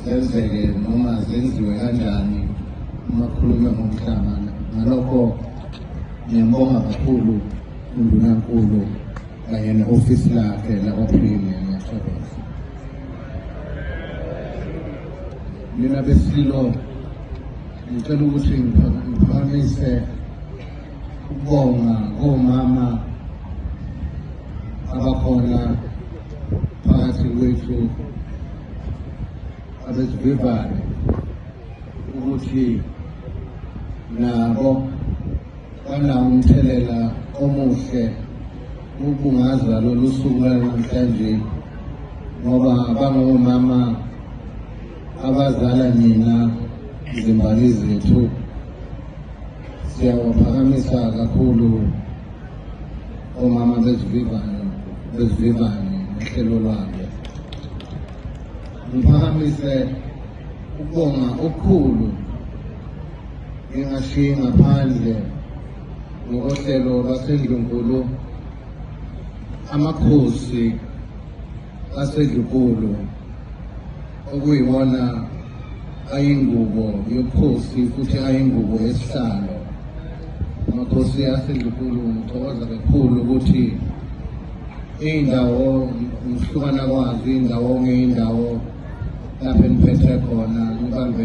zenzeke noma zenziwe kanjani uma kukhulunywa ngomhlaba. Ngalokho ngiyambonga kakhulu undunankulu kanye ne-ofisi lakhe lakwaPremier, ngiyathokoza. Mina beSilo ngicela ukuthi ngiphakamise ukubonga komama abakhona phakathi kwethu abezivivane ukuthi nabo banawo umthelela omuhle ukubungaza lolu suku lwanamhlanje, ngoba bangomama abazala nina izimbali zethu. Siyawaphakamisa kakhulu omama bezivivane nohlelo lwabo. Ngiphakamise ukubonga okukhulu, ngingashiyi ngaphandle ngokohlelo lwaseNdlunkulu, amakhosi aseNdlunkulu okuyiwona ayingubo yobukhosi futhi ayingubo yesihlalo. Amakhosi aseNdlunkulu, ngithokoza kakhulu ukuthi iy'ndawo ngokuhlukana kwazo, iy'ndawo ngey'ndawo lapho eniphethe khona nibambe.